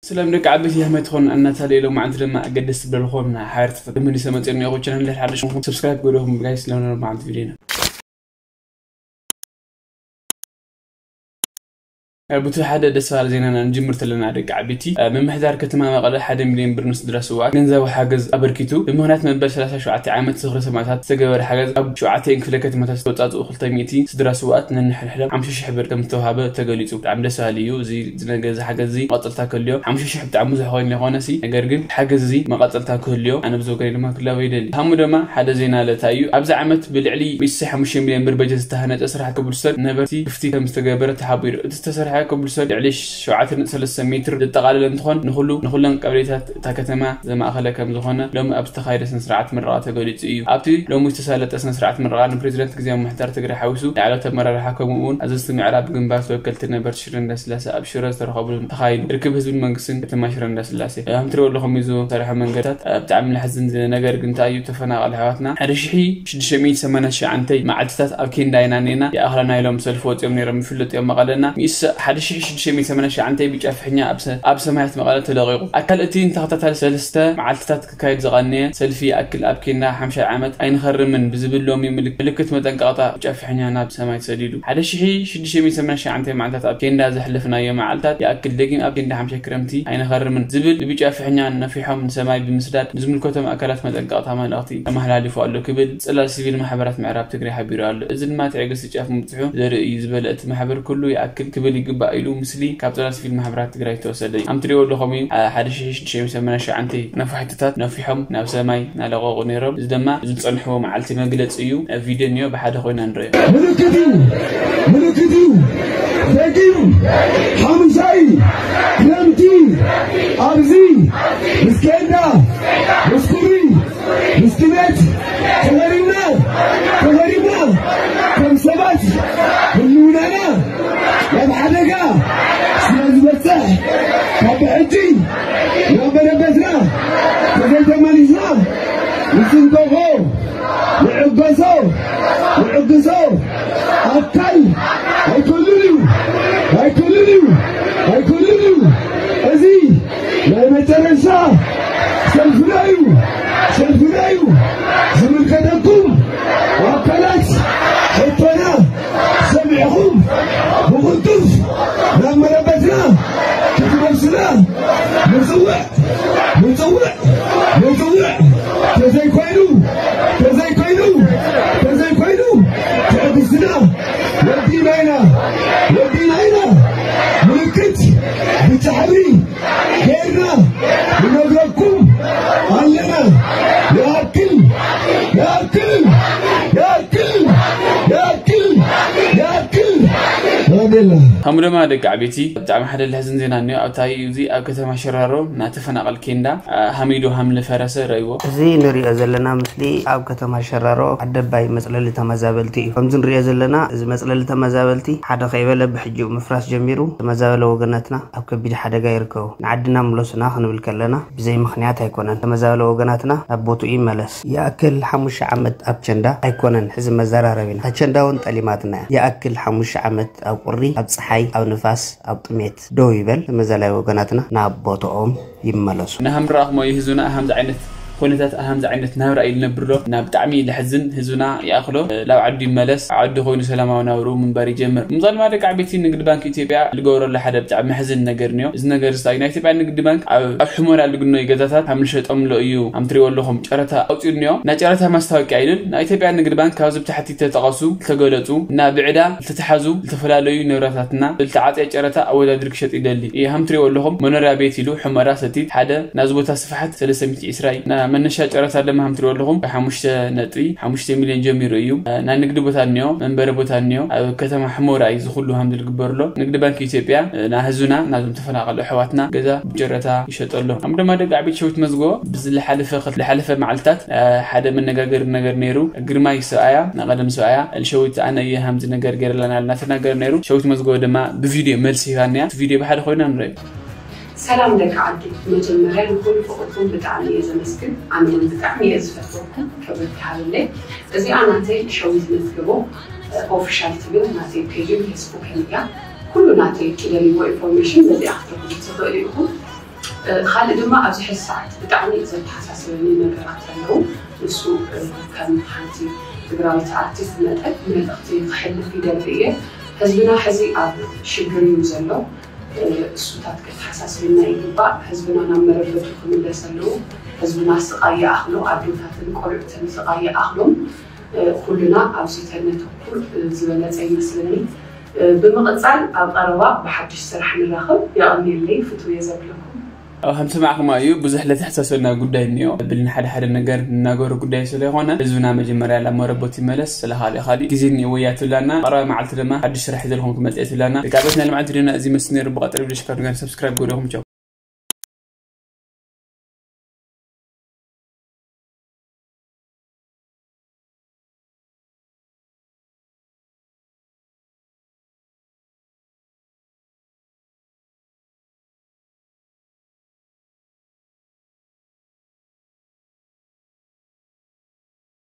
ሰላም ደቂ ዓበይቲ፣ ከመይ ትኾኑ? ኣናታለ ኢሎም መዓልቲ ድማ ኣገደስቲ ብለልኹም ናይ ሓርት ተመሊሰ መፅእ ኒኹ። ቻናል ሓደሽ ኹም ሰብስክራይብ ገደኹም ጋይስ። ለምነ መዓልቲ ቪዲዮና ብቲ ሓደ ደስ በሃሊ ዜናና ንጅምር ተለና ደቂ ዓበይቲ። ምምሕዳር ከተማ መቐለ ሓደ ሚልዮን ብር ንስድራ ስውኣት ገንዘባዊ ሓገዝ ኣበርኪቱ። ብምኽንያት መበል ሰላሳ ሸውዓተ ዓመት ዝኽሪ ሰማእታት ዝተገበረ ሓገዝ ኣብ ሸውዓተ ክፍለ ከተማታት ዝተወፃፅኡ ክልተ ሚእቲ ስድራ ስውኣት ነንሕድሕዶም ሓምሳ ሽሕ ብር ከም ዝተዋሃበ ተገሊፁ። ብጣዕሚ ደስ በሃሊ እዩ። እዚ ዝነገ እዚ ሓገዝ እዚ መቐፀልታ ክህልዮ። ሓምሳ ሽሕ ብጣዕሚ ብዙሕ ኮይኑ ይኾነ ሲ፣ ነገር ግን ሓገዝ እዚ መቐፀልታ ክህልዮ ኣነ ብዚ ወገነይ ድማ ክላቦ ይደሊ። ሃሙ ድማ ሓደ ዜና ለታ እዩ። ኣብዚ ዓመት ብልዕሊ ሚእቲ ሓሙሽተ ሚልዮን ብር በጀት ዝተሃነፀ ስራሕ ኮብልስቶን ነበርቲ ክፍቲ ከም ዝተገበረ ተሓቢሩ። እቲ ዝተሰርሐ ኮብልስቶን ልዕሊ ሸውዓተ ነጥቢ ሰለስተ ሜትር ዘጠቓለለ እንትኾን ንኹሉ ንኹለን ቀበሌታት እታ ከተማ ዘማእኸለ ከም ዝኾነ ሎሚ ኣብ ዝተኻየደ ስነ ስርዓት ምረቓ ተገሊፁ እዩ። ኣብቲ ሎሚ ዝተሳለጠ ስነ ስርዓት ምረቓ ንፕሬዚደንት ግዝያዊ ምምሕዳር ትግራይ ሓዊሱ ላዕለዎት ኣመራርሓ ከምኡ እውን ኣዘዝቲ ምዕራብ ግንባር ተወከልቲ ነበርቲ ሽረ እንዳስላሴ ኣብ ሽረ ዝተረኸብሉ ተኻይዱ። ርክብ ህዝብን መንግስትን ከተማ ሽረ እንዳስላሴ። ከም ትሪእዎ ኣለኹም እዩ ዝሰርሐ መንገድታት ብጣዕሚ ለሕዝን ነገር ግን እንታይ እዩ፣ ተፈናቐል ኣሕዋትና ሓደ ሽሕ ሽዱሽተ ሚእቲ ሰማንያ ትሽዓተ መዓልትታት ኣብ ኬንዳ ኢና ኔና ይኣኽለና ኢሎም ሰልፊ ወፂኦም ነይሮም ይፍለጡ እዮም። መቐለና ሚእቲ ሓደ ሽሕ ሽዱሽተ ሚእቲ ሰማንያ ትሽዓተ ብጫ ፍሕኛ ኣብ ሰ- ኣብ ሰማያት መቐለ ተለቒቑ። ኣካል እቲ ንተኸታታሊ ሰለስተ መዓልትታት ክካየድ ዝቐነየ ሰልፊ ይኣክል ኣብ ኬንዳ ሓምሻይ ዓመት ኣይንኸርምን ብዝብል ሎሚ ምልክ- ምልክት መጠንቀቕታ ብጫ ፍሕኛ ናብ ሰማይ ተሰዲዱ። ሓደ ሽሕ ሽዱሽተ ሚእቲ ሰማንያ ትሽዓተ መዓልታት ኣብ ኬንዳ ዘሕለፍናዮ መዓልታት ይኣክል ደጊም ኣብ ኬንዳ ሓምሻይ ክረምቲ ኣይንኸርምን ዝብል ብብጫ ፍሕኛ ነፊሖም ንሰማይ ብምስዳድ ንዝምልከቶም ኣካላት መጠንቀቕታ መልእኽቲ ተመሓላሊፉ ኣሎ ክብል ጽላል ሲቪል ማሕበራት ምዕራብ ትግራይ ሓቢሩ ኣሎ። እዚ ድማ ትዕግስቲ ጫፍ ምብጽሑ ዘርኢ እዩ ዝበለ እቲ ማሕበር፣ ኩሉ ይኣክል ክብል ይግባእ ኢሉ ምስሊ ካብ ጽላል ሲቪል ማሕበራት ትግራይ ዝተወሰደ እዩ። ከም ትሪእዎ ኣለኹም እዩ፣ አ፣ ሓደ ሽሕ ሽዱሽተ ሚእቲ ሰማንያ ትሽዓተ ነፋሒቶታት ነፊሖም ናብ ሰማይ እናለቐቑ ነይሮም። እዚ ድማ እዚ ዝጸንሕዎ መዓልቲ መግለጺ እዩ። ኣብ ቪድዮ እኒኦ ብሓደ ኮይና ንሪኦ። ምልክት እዩ፣ ምልክት እዩ። ደጊም ሓምሻይ ክረምቲ ኣብዚ ምስ ኬንዳ፣ ምስ ኩሪ፣ ምስ ጥሜት ተኸሪና፣ ተኸሪና ከም ሰባት ህልውናና ናብ ሓደጋ ስለ ዝበፅሕ ካብ ሕጂ ናብ መረበትና ተዘይተመሊስና ንፅንቀቆ፣ ንዕገሶ፣ ንዕግሶ። ኣካል ኣይኮንን እዩ፣ ኣይኮንን እዩ፣ ኣይኮንን እዩ። እዚ ናይ መጨረሻ ሰልፍና እዩ፣ ሰልፍና እዩ። ዝምልከተኩም ኣካላት ሕቶና ሰሚዕኹም ብቕልጡፍ ናብ መረበትና ክትመልሱና ንፅውዕ፣ ንፅውዕ፣ ንፅውዕ። ተዘይኮይኑ፣ ተዘይኮይኑ፣ ተዘይኮይኑ ትዕግስትና ወዲና ኢና፣ ወዲና ኢና። ምልክት ብጫ ሕብሪ ጌርና ንነግረኩም ኣለና። ይኣክል፣ ይኣክል፣ ይኣክል፣ ይኣክል፣ ይኣክል። ኣሜን። ከምኡ ድማ ደቂ ዓበይቲ ብጣዕሚ ሓደ ለሕዝን ዜና እኒኦ። ኣብታ እዚ ኣብ ከተማ ሸራሮ እናተፈናቐል ኬንዳ፣ አ፣ ሃሚዱ ሃምሊ ፈረሰ ረእይዎ። እዚ ንሪኦ ዘለና ምስሊ ኣብ ከተማ ሸራሮ ኣደባይ መጽለሊ ተመዛበልቲ እዩ። ከምዚ ንሪኦ ዘለና እዚ መጽለሊ ተመዛበልቲ ሓደ ከይበለ ብሕጂኡ ምፍራስ ጀሚሩ፣ ተመዛበለ ወገናትና ኣብ ከቢድ ሓደጋ ይርከቡ። ንዓድና ምለሱና ክንብል ከለና ብዘይ ምኽንያት ኣይኮነን። ተመዛበለ ወገናትና ናብ ቦትኡ ይመለስ። ይኣክል ሓሙሽተ ዓመት ኣብ ቸንዳ ኣይኮነን ሕዚ መዘራረቢና። እታ ቸንዳ እውን ጠሊማትና እያ። ይኣክል ሓሙሽተ ዓመት ኣብ ቁሪ፣ ኣብ ጸሓይ፣ ኣብ ንፋስ፣ ኣብ ጥሜት ደው ይበል። ተመዛላይ ወገናትና ናብ ቦትኦም ይመለሱ። ንሃም ርኣኹሞ እዩ ህዝብና ኣሃምዚ ዓይነት ኩነታት፣ ኣሃምዚ ዓይነት ናብራ እዩ ዝነብር ዶ? እና ብጣዕሚ ለሕዝን፣ ህዝብና ይኣኽሎ፣ እ፣ ላብ ዓዱ ይመለስ፣ ኣብ ዓዱ ኮይኑ ሰላማዊ ናብርኡ ምንባር ይጀምር። ምዛልማ ደቂ ዓበይቲ ንግዲ ባንክ ኢትዮጵያ ዝገበረሉ ሓደ ብጣዕሚ መሕዝን ነገር እኒኦ። እዚ ነገር ዝታይ ናይ ኢትዮጵያ ንግዲ ባንክ ኣብ፣ ኣብ ሕሞራ ልግኖ ገዛታት ሃምሊ ሸጠምሎ እዩ። ኣም ትሪእዎ ኣለኹም ጨረታ ኣውፂኡ እኒኦ። ናይ ጨረታ ማስታወቂያ ኢሉን ናይ ኢትዮጵያ ንግዲ ባንክ ካብዚ ብታሕቲ ተጠቐሱ፣ ዝተገለፁ እና ብዕዳ ዝተተሓዙ ዝተፈላለዩ ንብረታትና ዝተዓፅየ ጨረታ ኣወዳድር ክሸጥ ይደሊ። ይሃም ትሪእዎ ኣለኹም መኖርያ ቤት ኢሉ ሕመራ ሰቲት ሓደ ናዚ ቦታ ስፍሓት ሰለስተ ሚእቲ ዕስራ እዩ። ና መነሻ ጨረታ ድማ ሃም ትሪእዎ ኣለኹም ካብ ሓሙሽተ ነጥቢ ሓሙሽተ ሚልዮን ጀሚሩ እዩ። ና ንግዲ ቦታ እኒኦ፣ መንበሪ ቦታ እኒኦ፣ ኣብ ከተማ ሕመራ እዩ ዝኹሉ ሃም ዝግበርሎ። ንግዲ ባንክ ኢትዮጵያ ና ህዝብና ናዞም ተፈናቐሉ ኣሕዋትና ገዛ ብጨረታ ይሸጠሎም። ኣም ድማ ደቂ ዓበይቲ ሸዊት መዝጎ ብዝለሓለፈ ክል-፣ ዝለሓለፈ መዓልታት ሓደ መነጋገሪ ነገር ነይሩ። ግርማይ ሰብኣያ፣ ናይ ቀደም ሰብኣያ፣ ልሸዊት ኣነ እየ ሃምዚ ነገር ገይረላና እናተናገረ ነይሩ። ሸዊት መዝገቦ ድማ ብቪድዮ መልሲ ሂባና እያ። እቲ ቪድዮ ብሓደ ኮይና ንረእዮ። ሰላም ደቂ ዓዲ፣ መጀመርያ ንኹሉ ፍቕርኩም ብጣዕሚ እየ ዘመስግን። ኣነ እውን ብጣዕሚ እየ ዝፈትወኩም። ክብሪ ይሃበለይ። እዚኣ ናተይ ሸዊት መዝገቦ ኦፊሻል ትብል ናተይ ፔጅን ፌስቡክን እያ። ኩሉ ናተይ ትደልይዎ ኢንፎርሜሽን በዚኣ ክትረኽቡ ትኽእሉ ኢኹም። ካልእ ድማ ኣብዚ ሕዚ ሰዓት ብጣዕሚ ዘተሓሳስበኒ ነገራት ኣለዉ። ንሱ ከም ሓንቲ ትግራዊት ኣርቲስት መጠን መልእኽቲ ክሕልፍ ይደሊ እየ። ህዝብና ሕዚ ኣብ ሽግር እዩ ዘሎ። እሱታት ከተሓሳስበና ይግባእ። ህዝብና ናብ መረበቱ ክምለስ ኣለዎ። ህዝብና ስቓይ ይኣኽሎ፣ ኣዶታትን ቆልዑትን ስቓይ ይኣኽሎም። ኩልና ኣብዚ ተነተኩር ዝበለፀ ይመስለኒ። ብምቕፃል ኣብ ቀረባ ብሓድሽ ስራሕ ንራኸብ። የቐንየለይ፣ ፍትውየ ዘብለኩም። ኣብ ከም ሰማዕኹማ እዩ፣ ብዙሕ ለተሕሳሰልና ጉዳይ እኒኦ። ብልን ሓደ ሓደ ነገር ንናገሩ ጉዳይ ስለይኾነ ህዝብና መጀመርያ ላብ መረቦት ይመለስ። ስለ ካልእ ካልእ ግዜ እኒኦ ወያ ትብላና። ቀረባ መዓልቲ ድማ ሓድሽ ስራሕ ይዘልኹም ክመፅእ ትብላና። ደቂ ኣበትና ልምዓት ቪድዮና እዚ መስል ነይሩ። ብቐጥሪ ቪድዮ ሽካር ጋር ሰብስክራይብ ገሪኹም ቻው።